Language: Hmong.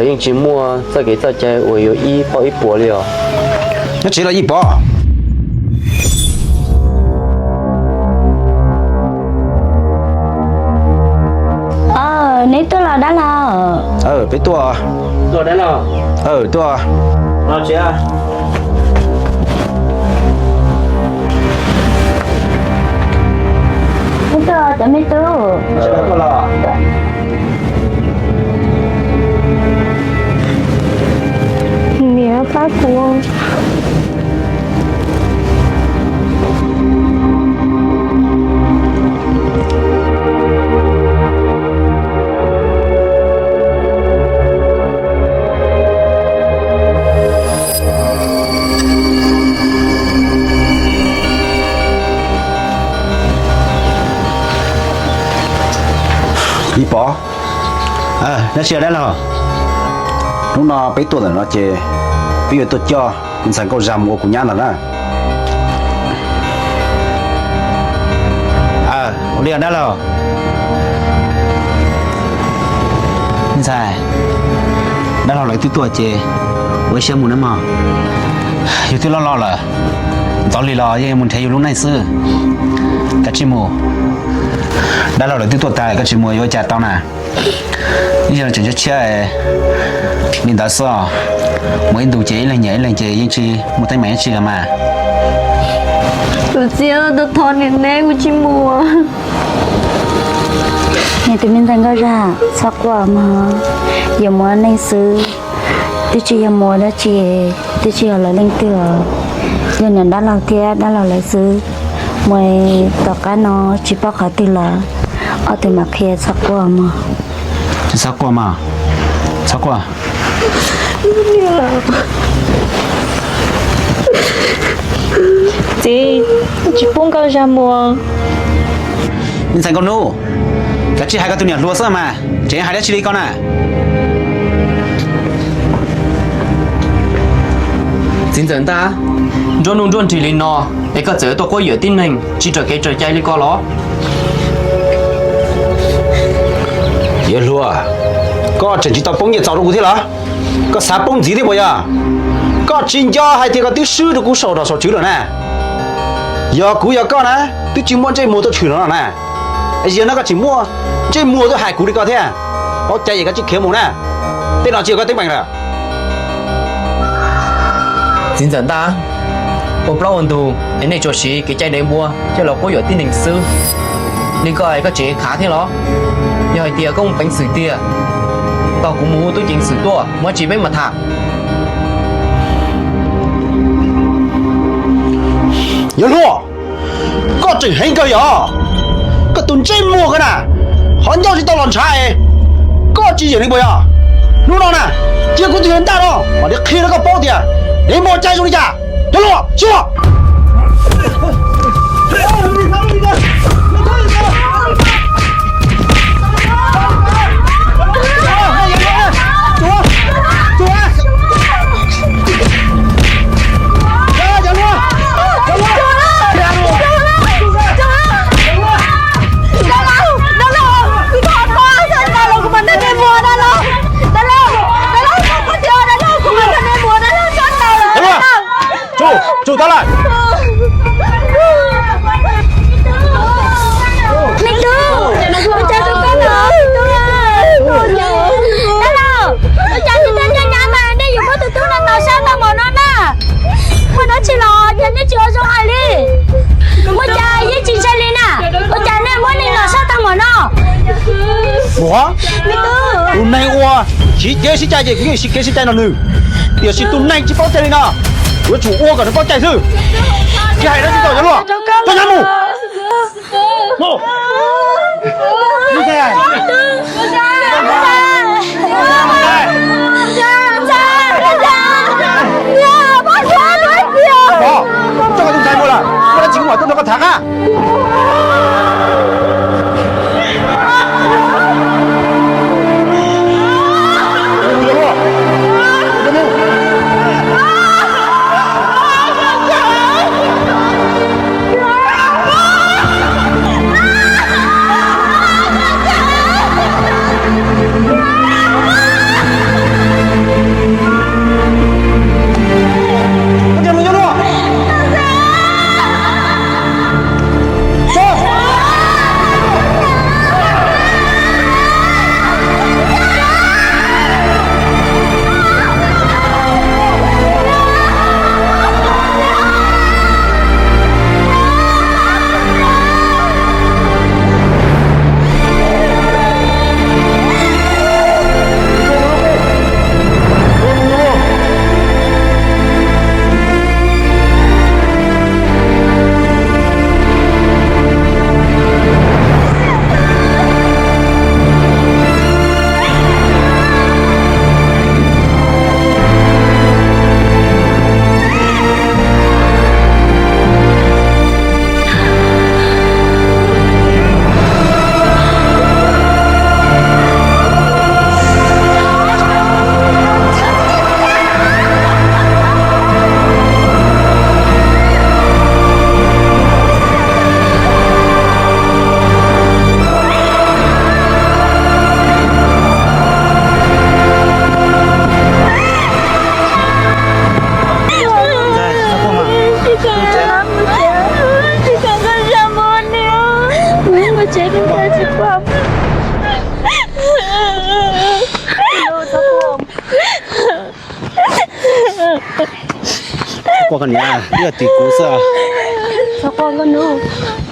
Yeej tsis muaj txoj kev txoj cai uas yuav ib pob ib puas li os. Nyob tsev los ib pob. Neb tuaj los dab laug? Peb tuaj. Tuaj. Tuaj cov me tub. Niam pab kuv. Ib pob, dab tsi dab laug? Hnub no peb tuaj ntawm no ces peb yuav tuaj coj ntxhais nkauj zag mus ua kuv nyab ntawm na. Ua li dab laug. Ntxhais, dab laug lawv twb tuaj ces ua ib siab mus nawb mog. Yus twb loj loj lawm, ntxov li los yeej mus nrhiav yus lub neej xwb. Kav tsij mus, dab laug lawv twb tuaj tag, koj tsis mus yuav ua cas tau na. Ib yog tseem tshiab tshiab, li ntawd xwb os. Mus ib ntus ces ib leeg nyiam ib leeg ces yeej tsis muaj teeb meem dab tsi los mas. Kuv txiv, thov niam neb, kuv tsis mus. Niam tus me ntxhais nkauj zag, txhob quaj mog, yuav mus ua neej xwb, twb tsis yog mus ua dab tsi, twb tsis yog lawv leej twg os. Yog niam dab laug thiab dab laug lawv xwb. Mus tom qab no tsis paub qhov twg los ob tug mam qhia, txhob quaj mog. Tsis txhob quaj mog, txhob quaj. Txiv, tsis pub nkauj zag mus. Me ntxhais nkauj hnub, kav tsij hais koj tus niam hluas xwb mas, tseem hais dab tsi li ko na. Txiv ntxawm ntaj, nruab nuj nruab nrig li no es koj txawm tuaj quab yuam tib neeg tsis raws kev raws cai li ko los? Yawg hluas, koj tseem tsis tau poob nyiaj txaus rau kuv thiab los? Koj xav poob ntxiv thiab puas yog? Koj tsis nco hais tias koj twb swb rau kuv saum rog saum tswv lawm na. Yog kuv yog koj na, twb tsis muaj ntsej muag tuaj tshwm los no na. Yog no koj tseem muaj ntsej muag tuaj hais kuv li ko thiab. Paub cai es koj tsij khiav mus na, tej no tsis yog koj teeb meem lawm. Txiv ntxawm ntaj, ua plaub ua ntug es nej tsuas siv kev cai dev npua coj los quab yuam tib neeg xwb. Li ko es koj tseem khav thiab los? Yog hais tias koj muaj peev xwm tiag, tos kuv mus hu tub ceev xwm tuaj muab tsis peb mam tham. Yawg hluas, koj tseem heev kawg yog? Koj tus ntsej muag ko na, qhov ncauj tsis tau los ntshav es koj tsis yeem li puas yog? Hnub no na, cia kuv tus yawg ntaj no mam li qhia rau koj paub tias dev npua cai zoo li cas. Cov hluas, xyuas! Tsum, tsum tab lawm. Me tub, ua cas rau koj no, me tub. Dab laug, ua cas nej tuaj nco ntsoov mas nej yuav muab tus tub no ntaus sab tau npaum no na? Muaj dab tsi los cas nej tsis ua zoo hais li? Ua cas yeej tsis ntshai li na? Ua cas nej muab neeg ntaus sab tau npaum no? Muam, tus neeg uas siv kev siv cai ces kuv yeej siv kev siv cai nrog nws, tiam sis tus neeg tsis paub cai li no, kuv yuav tsum ua kom nws paub cai xwb. Tsis hais dab tsi tau, cov hluas, tuaj nrog mus. Coj koj tus ntxhais mus lawm, muaj dab tsi kuv mam tuaj nrog koj tham na. Quaj koj niam, twb yog tim kuv xwb. Txhob quaj koj nus.